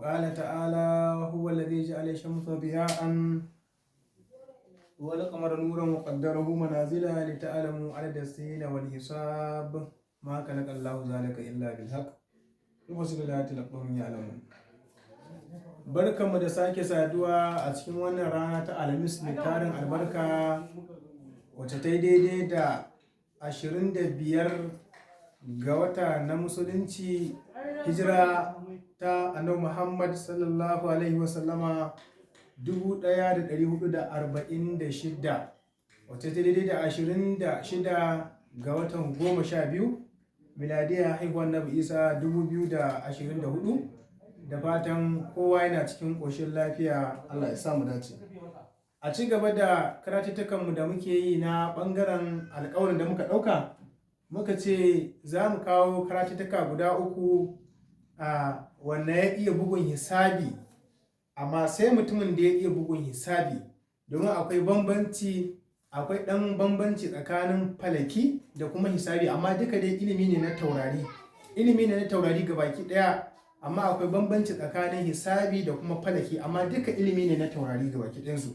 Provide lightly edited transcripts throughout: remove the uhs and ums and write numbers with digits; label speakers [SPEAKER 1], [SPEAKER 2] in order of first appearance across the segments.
[SPEAKER 1] وقال تعالى: هو الذي جعل الشمس ضياء والقمر نورا وقدره منازل لتعلموا عدد السنين والحساب، ما خلق الله ذلك إلا بالحق، يفصل الآيات لقوم يعلمون. Barkanmu da sake saduwa a cikin wannan rana ta Alhamis mai tarin albarka, wacce ta yi daidai da 25 ga wata na Musulunci, hijira ta Annabi Muhammad sallallahu alaihi wasallama 1446, wacce ta daidai da 26 ga watan 12, miladiya haihuwar Annabi Isa 2024. Da fatan kowa yana cikin ƙoshin lafiya, Allah ya samu dace. A ci gaba da karatuttukanmu da muke yi na ɓangaren alƙawarin da muka ɗauka, muka ce za mu kawo karatuttuka guda uku a wanda ya iya bugun hisabi, amma sai mutumin da ya iya bugun hisabi, domin akwai bambanci, akwai ɗan bambanci tsakanin falaki da kuma hisabi. Amma duka dai ilimi ne na taurari, ilimi ne na taurari gabaki ɗaya, amma akwai bambanci tsakanin hisabi da kuma falaki, amma duka ilimi ne na taurari gabaki ɗayansu.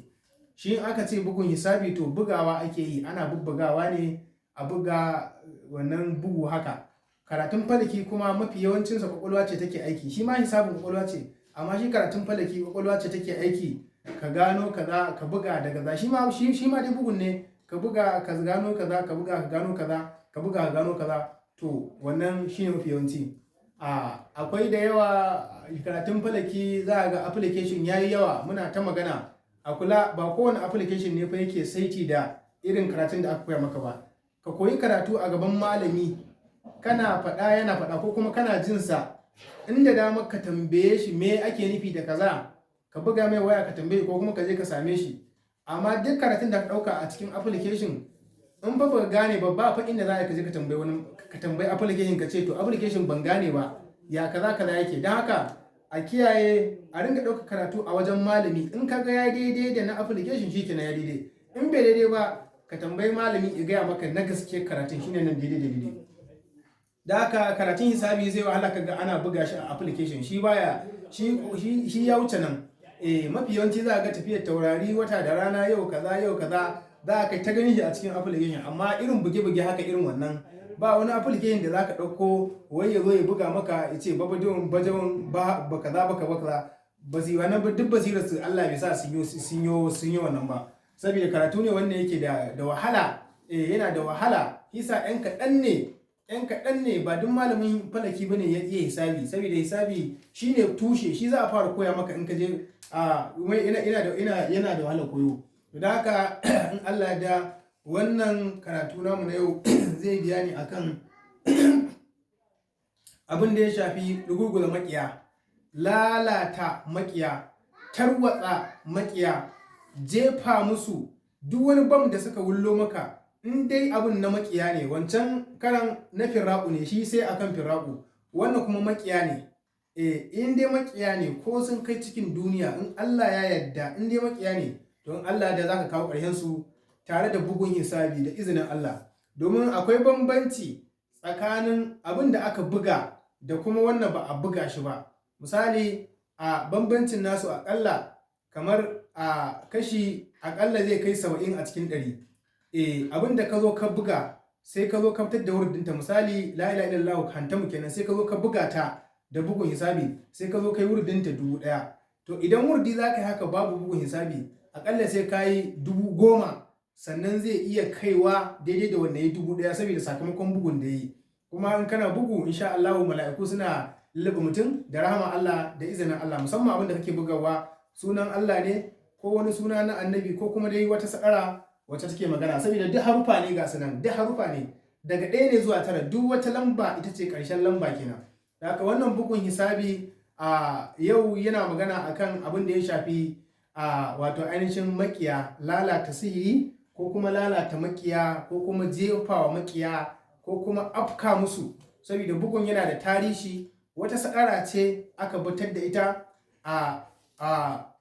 [SPEAKER 1] Shi in aka ce bugun hisabi, to bugawa ake yi, ana bubbugawa ne, a buga wannan bugu haka. Karatun falaki kuma mafi yawancinsa kwakwalwa ce take aiki. Shi ma hisabin kwakwalwa ce, amma shi karatun falaki kwakwalwa ce take aiki, ka gano kaza, ka buga da kaza. Shi ma dai bugun ne, ka buga ka gano kaza, ka buga ka gano kaza, ka buga ka gano kaza. To wannan shine mafi yawanci. Akwai da yawa karatun falaki, za a ga application yayi yawa. Muna ta magana a kula, ba kowane application ne fa yake saiti da irin karatun da aka koya maka ba. Ka koyi karatu a gaban malami, kana faɗa yana faɗa, ko kuma kana jin sa, inda damar ka tambaye shi me ake nufi da kaza, ka buga mai waya ka tambaye, ko kuma ka je ka same shi. Amma duk karatun da ka ɗauka a cikin application, in fa baka gane ba, ba fa inda za ka je ka tambayi wani, ka tambayi application, ka ce, "To application, ban gane ba, ya kaza kaza yake?" Don haka a kiyaye, a ringa ɗaukar karatu a wajen malami. In ka ga ya daidai da na application, shi kenan ya daidai. In bai daidai ba, ka tambayi malami ya gaya maka na gaske karatun shine nan daidai da daidai. Da haka karatun hisabi zai wahala ka ga ana buga shi a application. Shi baya, shi ya wuce nan. Eh, mafi yawanci za a ga tafiyar taurari, wata da rana, yau kaza, yau kaza, za ka ta ganin shi a cikin application. Amma irin buge-buge haka irin wannan, ba wani application da za ka ɗauko wai ya zo ya buga maka, ya ce babadon bajon ba ba kaza ba kaza ba. Su yi wannan ba, duk basirar su Allah bai sa sun yi wannan ba, saboda karatu ne wanda yake da wahala. Eh, yana da wahala, hisa ɗan kaɗan ne, ɗan kaɗan ne. Ba duk malamin falaki bane ya iya hisabi, saboda hisabi shine tushe, shi za a fara koya maka in ka je. A ina ina da ina yana da wahala koyo. Da haka in Allah da wannan karatu namu na yau zai biya ni akan abin da ya shafi rugurguza makiya, lalata makiya, tarwatsa makiya, jefa musu duk wani bam da suka wullo maka, in dai abin na makiya ne. Wancan karan na firraƙu ne, shi sai akan firraƙu. Wannan kuma makiya ne. Eh, in dai makiya ne, ko sun kai cikin duniya, in Allah ya yarda, in dai makiya ne, to in Allah da zaka kawo ƙarshen su tare da bugun hisabi da izinin Allah. Domin akwai bambanci tsakanin abin da aka buga da kuma wannan ba a buga shi ba. Misali, a bambancin nasu akalla kamar a kashi akalla zai kai 70 a cikin 100. Eh, abin da ka zo ka buga, sai ka zo ka fitar da wurdinta, misali la ilaha illallah hantamu kenan, sai ka zo ka buga ta da bugun hisabi, sai ka zo ka yi wurdinta 1000. To idan wurdi za ka yi haka babu bugun hisabi, akalla sai ka yi 10,000, sannan zai iya kaiwa daidai da wanda ya yi 1000, saboda sakamakon bugun da ya yi. Kuma in kana bugu, insha Allah mala'iku suna lullube mutum da rahama Allah da izinin Allah, musamman abin da kake bugawa sunan Allah ne, ko wani suna na Annabi, ko kuma dai wata sakara wacce take magana, saboda duk harufa ne ga sunan, duk harufa ne daga 1 ne zuwa 9, duk wata lamba ita ce ƙarshen lamba kenan. Da haka wannan bugun hisabi a yau yana magana akan abin da ya shafi a wato ainihin makiya, lalata sihiri, ko kuma lalata makiya, ko kuma jefawa makiya, ko kuma afka musu, saboda bugun yana da tarihi. Wata sakara ce aka fitar da ita a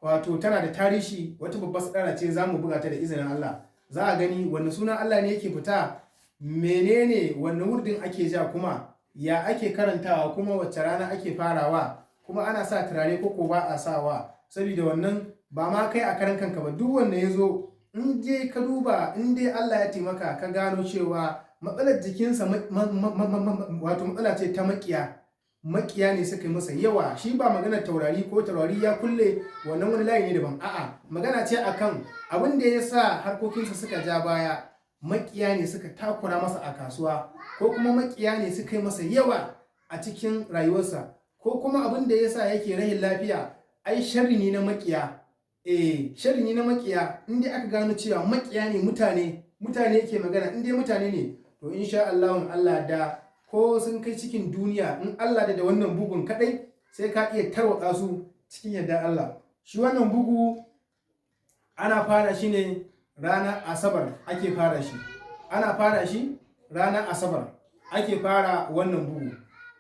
[SPEAKER 1] wato tana da tarihi, wata babbar sakara ce za mu buga ta da izinin Allah. Za a gani wanne sunan Allah ne yake fita, menene, wanne wurdin ake ja, kuma ya ake karantawa, kuma wacce rana ake farawa, kuma Kuma ana sa turare ko ba a sawa? Saboda wannan ba ma kai a karan kanka ba, duk wanda ya zo in dai ka duba, in dai Allah ya taimaka ka gano cewa matsalar jikinsa wato matsala ce ta makiya, makiya ne suka yi masa yawa. Shi ba magana taurari ko taurari ya kulle, wannan wani layi ne daban. A'a, magana ce akan abin da ya sa harkokinsa suka ja baya. Makiya ne suka takura masa a kasuwa, ko kuma makiya ne suka yi masa yawa a cikin rayuwarsa, ko kuma abin da ya sa yake rahin lafiya ai sharri ne na makiya. Eh, sharri ne na makiya. In dai aka gano cewa makiya ne, mutane mutane ke magana, in dai mutane ne, to insha Allah, Allah da ko sun kai cikin duniya, in Allah da wannan bugun kadai sai ka iya tarwatsa su cikin yardar Allah. Shi wannan bugu ana fara shi ne ranar Asabar ake fara shi. Ana fara shi ranar Asabar ake fara wannan bugu.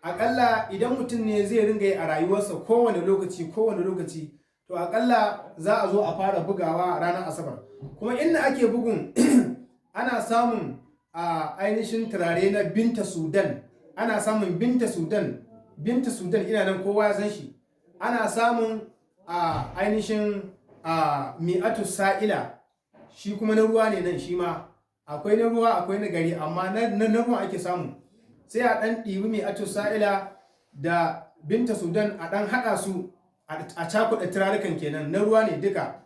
[SPEAKER 1] Akalla idan mutum ne zai ringa yi a rayuwarsa kowane lokaci kowane lokaci, to akalla za a zo a fara bugawa ranar Asabar. Kuma inda ake bugun, ana samun a ainihin turare na Binta Sudan. Ana samun Binta Sudan. Binta Sudan ina nan, kowa ya san shi. Ana samun a ainihin a Mi'atu Sa'ila, shi kuma na ruwa ne nan. Shi ma akwai na ruwa, akwai na gari, amma na ruwa ake samu. Sai a ɗan ɗibi Mi'atu Sa'ila da Binta Sudan, a ɗan haɗa su, a cakuɗa turarukan kenan. Na ruwa ne duka.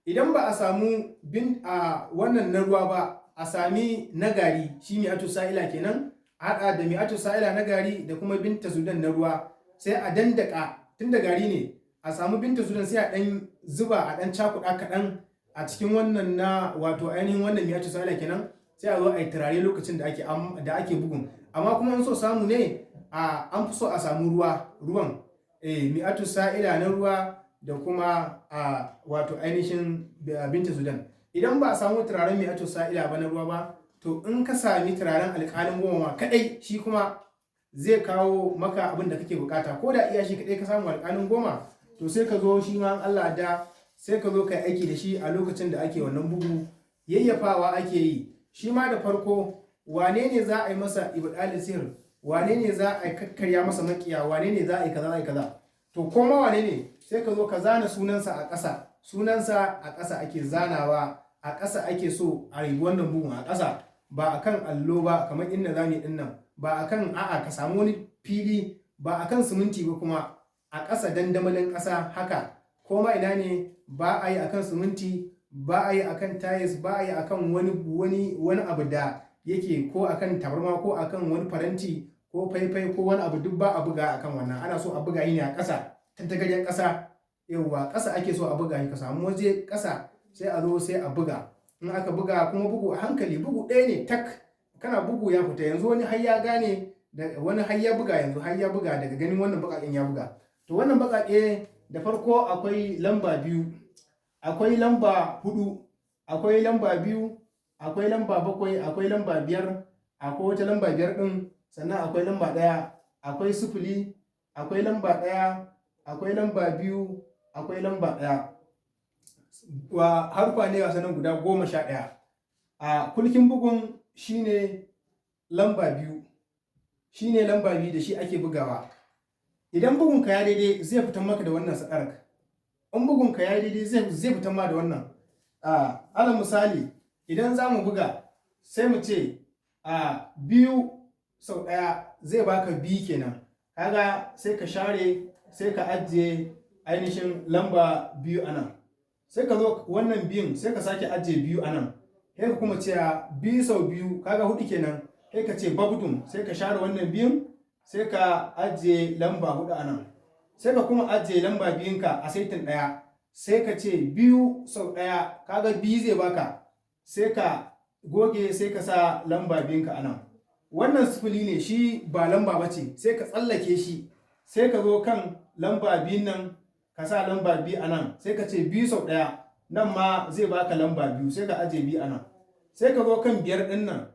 [SPEAKER 1] Idan ba a samu bin a wannan na ruwa ba, a sami na gari, shi Mi'atu Sa'ila kenan, a haɗa da Mi'atu Sa'ila na gari da kuma Binta Sudan na ruwa, sai a dandaka. Tun da gari ne, a samu Binta Sudan, sai a ɗan zuba, a ɗan cakuɗa kaɗan a cikin wannan na wato ainihin wannan Mi'atu Sa'ila kenan, sai a zo a yi turare lokacin da ake bugun. Amma kuma in so samu ne, a an fi so a samu ruwa ruwan, Mi'atu Sa'ila na ruwa da kuma a wato ainihin Binta Sudan. Idan ba a samu turaren Mi'atu Sa'ila ba na ruwa ba, to in ka sami turaren Alƙalin Goma ma kadai, shi kuma zai kawo maka abin da kake bukata. Ko da iya shi kadai ka samu, Alƙalin Goma, to sai ka zo shi ma Allah da sai ka zo ka yi aiki da shi a lokacin da ake wannan bugu. Yayyafawa ake yi shi ma. Da farko, wane ne za a yi masa ibdalin sihir? Wane ne za a kakkarya masa makiya? Wane ne za a yi kaza, za a yi kaza? To koma wane ne, sai ka zo ka zana sunansa a ƙasa. Sunansa a ƙasa ake zanawa, a ƙasa ake so a yi wannan bugun, a ƙasa, ba a kan allo ba kamar inda za mu yi ɗin, ba a kan, a'a, ka samu wani fili, ba a kan siminti ba, kuma a ƙasa, dandamalin ƙasa haka. Ko ma ina ne, ba a yi a kan siminti, ba a yi a kan tiles, ba a yi a kan wani abu da yake ko a kan tabarma ko a kan wani faranti ko faifai ko wani abu, duk ba a buga a kan wannan. Ana so a buga yi ne a ƙasa, tantagaryen ƙasa. Yauwa, ƙasa ake so a buga. Ka samu waje ƙasa, sai a zo sai a buga. In aka buga kuma, bugu a hankali, bugu ɗaya ne tak. Kana bugu ya fita. Yanzu wani har ya gane, wani har ya buga, yanzu har ya buga, daga ganin wannan baƙaƙen ya buga. To wannan baƙaƙe, da farko akwai lamba 2, akwai lamba 4, akwai lamba 2, akwai lamba 7, akwai lamba 5, akwai wata lamba 5 ɗin, sannan akwai lamba 1, akwai 0, akwai lamba 1, akwai lamba 2, akwai lamba 1. Wa harfa ne wasannin guda 11. A kulkin bugun shine lamba 2, shine lamba 2, da shi ake bugawa. Idan bugunka ya daidai, zai fitar maka da wannan sadarak. In bugunka ya daidai, zai fitar ma da wannan. A alal misali, idan za mu buga, sai mu ce a 2 sau 1 zai baka 2 kenan. Kaga sai ka share, sai ka ajiye ainihin lamba 2 a nan. Sai ka zo wannan biyun, sai ka sake ajiye 2 a nan. Sai ka kuma ce 2 sau 2, kaga 4 kenan. Sai ka ce babdun, sai ka share wannan biyun, sai ka ajiye lamba 4 a nan. Sai ka kuma ajiye lamba biyunka a saitin 1. Sai ka ce 2 sau 1, kaga 2 zai baka. Sai ka goge, sai ka sa lamba biyunka a nan. Wannan 0 ne shi, ba lamba ba ce, sai ka tsallake shi. Sai ka zo kan lamba biyun nan, ka sa lamba 2 a nan. Sai ka ce 2 sau 1, nan ma zai baka lamba 2, sai ka ajiye 2 a nan. Sai ka zo kan 5 ɗin nan,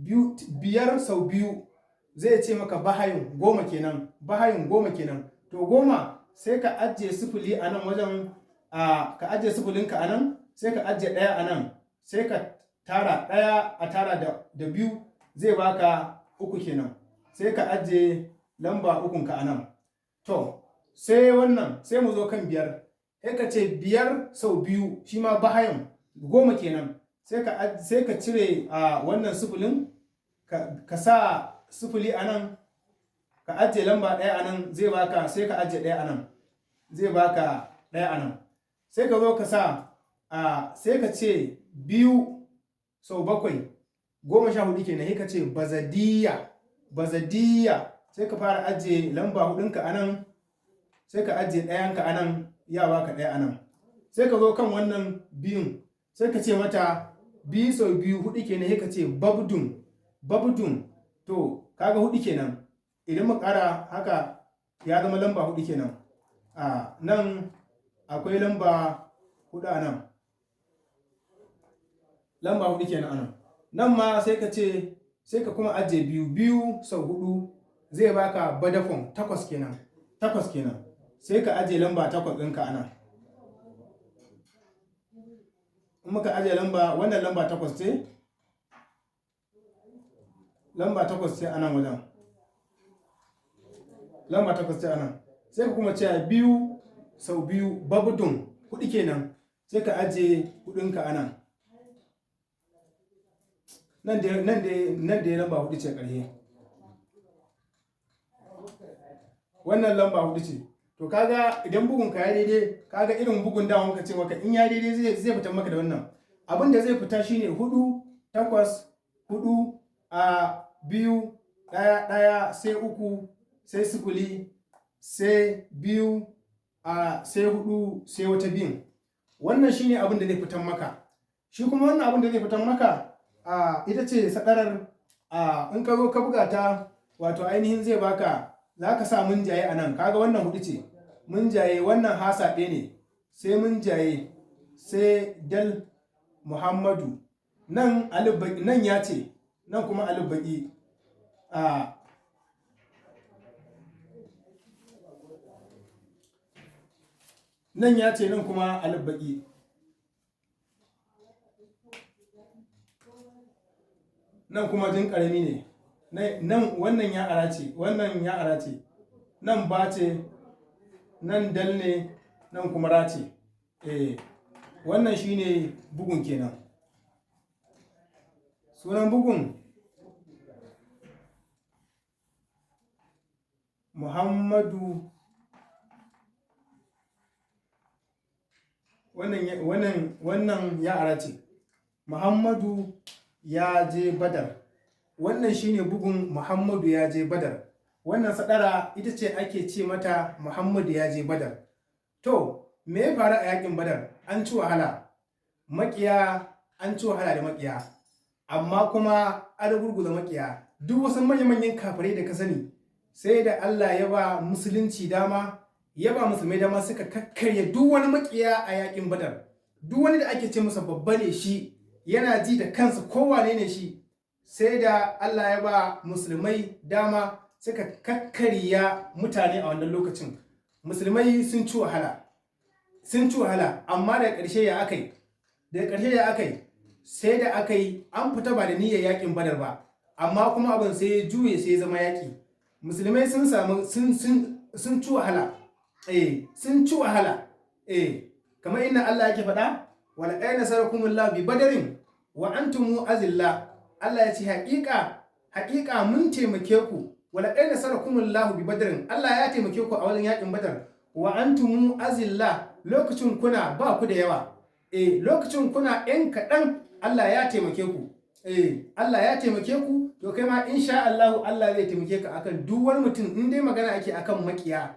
[SPEAKER 1] 5 sau 2 zai ce maka bahayin 10 kenan, bahayin 10 kenan. To 10, sai ka ajiye 0 a nan wajen, ka ajiye sifilinka a nan, sai ka ajiye 1 a nan, sai ka tara 1, a tara da 2 zai baka 3 kenan. Sai ka ajiye lamba 3nka a nan. To Sai wannan, sai mu zo kan biyar. Sai ka ce biyar sau biyu, shi ma bahayan 10 kenan. Sai ka cire a wannan sifilin, ka sa sifili a nan, ka ajiye lamba ɗaya a nan, zai baka, sai ka ajiye ɗaya a nan, zai baka ɗaya a nan. Sai ka zo ka sa a, sai ka ce biyu sau bakwai, 14 kenan. Sai ka ce bazadiya, bazadiya. Sai ka fara ajiye lamba hudunka a nan, sai ka ajiye ɗayanka a nan, ya baka ɗaya a nan. Sai ka zo kan wannan biyun, sai ka ce mata biyu sau biyu, hudu kenan. Sai ka ce babdun, babdun. To kaga hudu kenan. Idan mu ƙara haka, ya zama lamba hudu kenan. A nan akwai lamba hudu a nan, lamba hudu kenan a nan. Nan ma sai ka ce, sai ka kuma ajiye biyu. Biyu sau hudu zai baka badafon, takwas kenan, takwas kenan. Sai ka ajiye lamba takwas ɗinka a nan. In muka ajiye lamba, wannan lamba takwas ce, lamba takwas ce a nan wajen, lamba takwas ce a nan. Sai ka kuma ce biyu sau biyu, babdun, hudu kenan. Sai ka ajiye hudunka a nan. Nan da lamba hudu ce ƙarshe. Wannan lamba hudu ce. To kaga idan bugun ka ya daidai, kaga irin bugun da muka ce maka in ya daidai zai fita maka da wannan. Abin da zai fita shine 4, 8, 4, a 2, 1, 1, sai 3, sai 0, sai 2, a sai 4, sai wata biyun. Wannan shine abin da zai fitan maka. Shi kuma wannan abin da zai fitan maka, a ita ce sadarar. A in ka zo ka buga ta, wato ainihin zai baka, za ka sa munjaye a nan. Kaga wannan hudu ce, munjaye, wannan hasaɓe ne, sai munjaye, sai dal Muhammadu. Nan alif, nan ya ce, nan kuma alif baki. A nan ya ce, nan kuma alif baki. Nan kuma jin karami ne. Nan wannan ya ara ce, wannan ya ara ce, nan ba ce, nan dal ne, nan kuma ra ce. Wannan shine bugun kenan. Sunan bugun Muhammadu. Wannan ya ara ce, Muhammadu ya je Badar. Wannan shine bugun Muhammadu ya je Badar. Wannan sadara ita ce ake ce mata Muhammadu ya je Badar. To me ya faru a yakin Badar? An ci wahala, makiya, an ci wahala da makiya, amma kuma an gurguza makiya. Duk wasu manya-manyan kafirai da ka sani, sai da Allah ya ba musulunci dama, ya ba musulmai dama, suka kakkarya duk wani makiya a yakin Badar. Duk wani da ake ce masa babba ne, shi yana ji da kansa, kowane ne shi, sai da Allah ya ba musulmai dama suka kakkarya mutane a wannan lokacin. Musulmai sun ci wahala, sun ci wahala, amma daga ƙarshe ya akai? Daga ƙarshe ya akai? Sai da aka yi, an fita ba da niyyar yakin Badar ba, amma kuma abin sai ya juye, sai ya zama yaƙi. Musulmai sun samu, sun ci wahala, sun ci wahala. Kamar inda Allah yake faɗa, wala qad nasarakumullahu bi badarin wa antum azilla. Allah ya ce haƙiƙa, haƙiƙa mun taimake ku. Wala qad nasarakumullahu bi badarin, Allah ya taimake ku a wajen yakin Badar, wa antum azilla, lokacin kuna ba ku da yawa. Lokacin kuna ɗan kaɗan, Allah ya taimake ku. Allah ya taimake ku. To kai ma insha Allah, Allah zai taimake ka akan duk wani mutum. In dai magana ake akan makiya,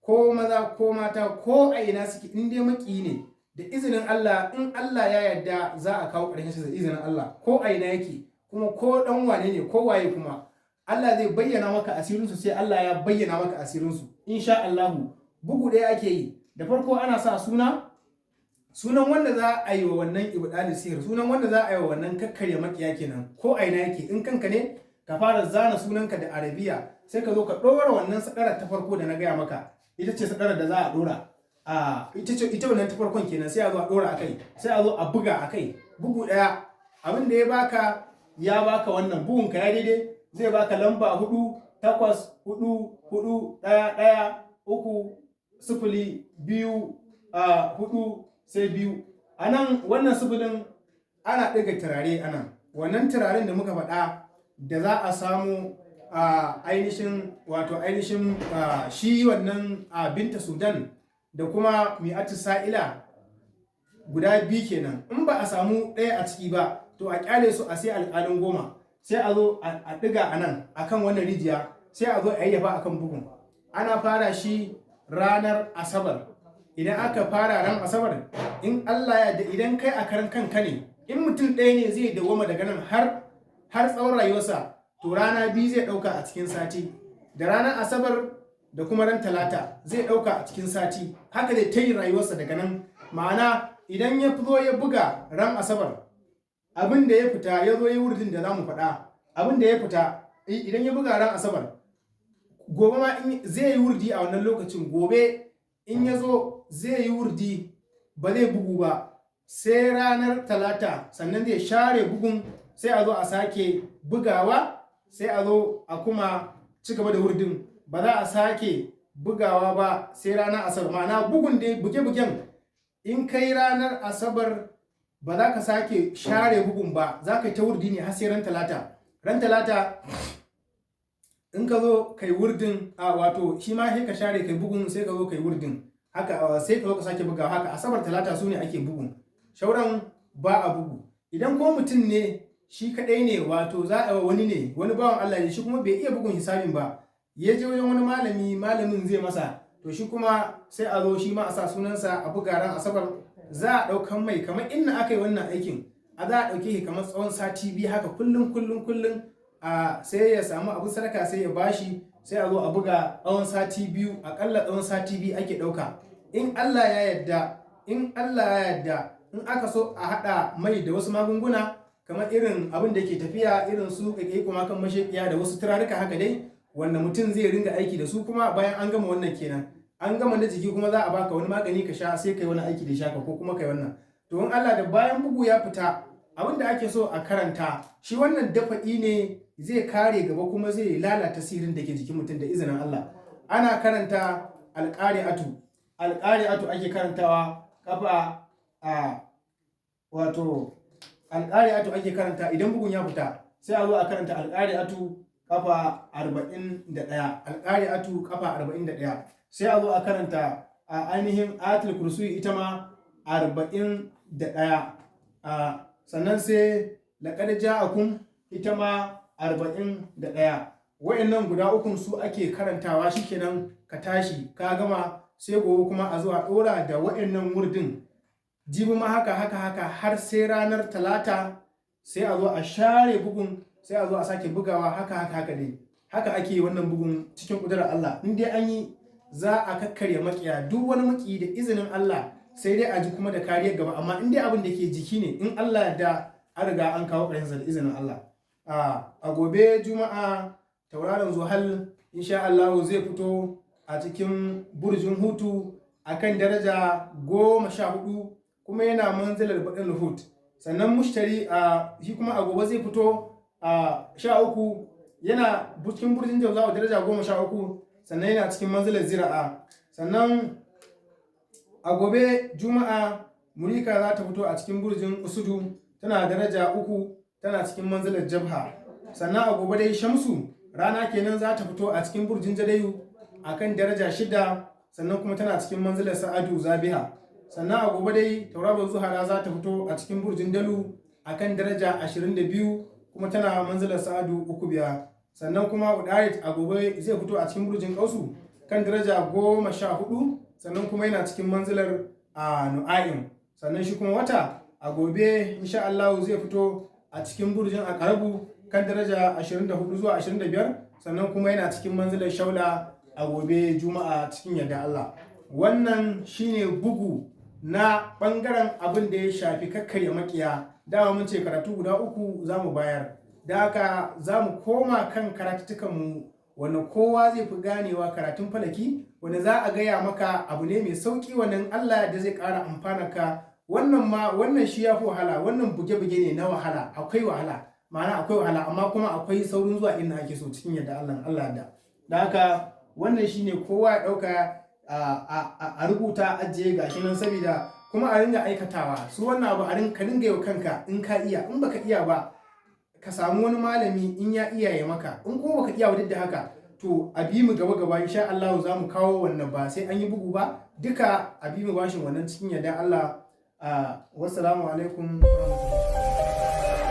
[SPEAKER 1] ko maza ko mata, ko a ina suke, in dai maki ne, da izinin Allah, in Allah ya yarda, za a kawo ƙarshen shi da izinin Allah. Ko a ina yake, kuma ko dan wane ne, ko waye, kuma Allah zai bayyana maka asirinsu, sai Allah ya bayyana maka asirinsu insha Allahu. Bugu ɗaya ake yi. Da farko ana sa suna, sunan wanda za a yi wa wannan ibdali sihir, sunan wanda za a yi wa wannan kakkarya makiya kenan, ko a ina yake. In kanka ne, ka fara zana sunanka da Arabiya, sai ka zo ka ɗora wannan sadarar ta farko da na gaya maka. Ita ce sadarar da za a ɗora, a ita ce ita wannan ta farkon kenan. Sai a zo a ɗora akai, sai a zo a buga akai. Bugu ɗaya, abin da ya baka, ya baka wannan bugun ka ya daidai, zai baka lamba 4, 8, 4, 4, 1, 1, 3. 0, 2, 4, sai 2. A nan wannan sifilin ana ɗiga turare a nan. Wannan turaren da muka faɗa da za a samu a ainihin, wato ainihin shi wannan Binta Sudan da kuma Mi'atu Sa'ila guda 2 kenan. In ba a samu ɗaya a ciki ba, to a kyale su a sai alƙalin 10, sai a zo a ɗiga a nan akan wannan rijiya, sai a zo a yayyafa akan bugun. Ana fara shi ranar Asabar. Idan aka fara ran Asabar, in Allah ya yarda, idan kai a karan kanka ne, in mutum ɗaya ne zai dawwama daga nan har tsawon rayuwarsa, to rana 2 zai ɗauka a cikin sati, da ranar Asabar da kuma ran Talata zai ɗauka a cikin sati. Haka zai ta yin rayuwarsa daga nan. Ma'ana, idan ya zo ya buga ran Asabar, abin da ya fita, ya zo ya wurdin da za mu faɗa, abin da ya fita, idan ya buga ran Asabar, gobe ma zai yi wurdi a wannan lokacin. Gobe in ya zo zai yi wurdi, ba zai bugu ba sai ranar Talata. Sannan zai share bugun, sai a zo a sake bugawa, sai a zo a kuma ci gaba da wurdin. Ba za a sake bugawa ba sai ranar Asabar. Ma'ana, bugun dai, buge-bugen, in kai ranar Asabar ba za ka sake share bugun ba, za ka yi ta wurdi ne har sai ran Talata. Ran Talata in ka zo kai wurdin, a wato shi ma sai ka share, kai bugun, sai ka zo kai wurdin haka, sai ka zo ka sake bugawa. Haka Asabar, Talata su ne ake bugun, shauran ba a bugu. Idan ko mutum ne shi kadai ne, wato za a wani ne, wani bawan Allah ne, shi kuma bai iya bugun hisabin ba, ya je wajen wani malami, malamin zai masa, to shi kuma sai a zo shi ma a sa sunansa a buga ran Asabar. Za a ɗaukan mai kamar inna aka yi wannan aikin, a za a ɗauke shi kamar tsawon sati 2 haka, kullum kullum kullum, a sai ya samu abin sadaka sai ya bashi, sai a zo a buga tsawon sati 2. Akalla tsawon sati 2 ake ɗauka. In Allah ya yarda, in Allah ya yarda, in aka so a haɗa mai da wasu magunguna kamar irin abin da ke tafiya, irin su ƙaiƙayi kuma kan mashekiya da wasu turaruka haka dai, wanda mutum zai ringa aiki da su. Kuma bayan an gama wannan kenan, an gama na jiki, kuma za a baka wani magani ka sha, sai kai wani aiki da shaka ko kuma kai wannan. To in Allah da bayan bugu ya fita, abin da ake so a karanta shi, wannan dafa'i ne, zai kare gaba kuma zai lalata sirrin da ke jikin mutum da izinin Allah. Ana karanta Alƙari'atu. Alƙari'atu ake karantawa kafa a, wato Alƙari'atu ake karanta. Idan bugun ya fita, sai a zo a karanta Alƙari'atu kafa 41. Alƙari'atu kafa 41. Sai a zo a karanta a ainihin Ayatul Kursi, ita ma 41. Sannan sai Laƙad Ja'akum, ita ma 41. Wa'annan guda ukun su ake karantawa. Shikenan, ka tashi ka gama. Sai gobe kuma a zo a ɗora da wa'annan wurdin, jibi ma haka haka haka, har sai ranar Talata, sai a zo a share bugun, sai a zo a sake bugawa. Haka haka haka dai, haka ake wannan bugun. Cikin ƙudurar Allah, in dai an yi, za a kakkarya makiya, duk wani maki da izinin Allah, sai dai a ji kuma da kariyar gaba. Amma in dai abin da ke jiki ne, in Allah da an riga an kawo ƙarshensa da izinin Allah. A gobe Juma'a, tauraron Zuhal insha Allah zai fito a cikin burjin Hutu akan daraja 14, kuma yana manzilar Baɗin Hut. Sannan Mushtari a shi kuma a gobe zai fito a 13, yana cikin burjin Jauza, daraja 13, sannan yana cikin manzilar Zira'a. Sannan a gobe Juma'a, Murika za ta fito a cikin burjin Usudu, tana daraja 3, tana cikin manzilar Jabha. Sannan a gobe dai, Shamsu, rana kenan, za ta fito a cikin burjin Jadayu akan daraja 6, sannan kuma tana cikin manzilar Sa'adu Zabiha. Sannan a gobe dai, tauraron Zuhara za ta fito a cikin burjin Dalu akan daraja 22, kuma tana manzilar Sa'adu 3 biya. Sannan kuma Udarit a gobe zai fito a cikin burjin Kausu kan daraja 14, sannan kuma yana cikin manzilar a Nu'a'im. Sannan shi kuma wata a gobe insha Allah zai fito a cikin burjin Akarabu kan daraja 24 zuwa 25, sannan kuma yana cikin manzilar Shaula a gobe Juma'a cikin yarda Allah. Wannan shine bugu na bangaren abin da ya shafi kakkarya makiya. Dama mun ce karatu guda uku za mu bayar, da haka za mu koma kan karatuttukanmu wanda kowa zai fi ganewa, karatun falaki, wanda za a gaya maka abu ne mai sauki, wannan Allah da zai ƙara amfana ka. Wannan ma, wannan shi ya fi wahala. Wannan buge-buge ne na wahala. Akwai wahala, ma'ana akwai wahala, amma kuma akwai saurin zuwa inda ake so cikin yadda Allah. Allah da haka wannan shine kowa ya ɗauka. a rubuta, ajiye, gashi nan, saboda kuma a ringa aikatawa. Su wannan abu a rinka ringa yau kanka in ka iya. In baka iya ba, ka samu wani malami in ya iya ya maka. In kuma baka iya ba, duk da haka to a bi mu gaba gaba, insha Allah za mu kawo wannan, ba sai an yi bugu ba duka. A bi mu bashin wannan cikin yardan Allah. Wassalamu alaikum warahmatullahi.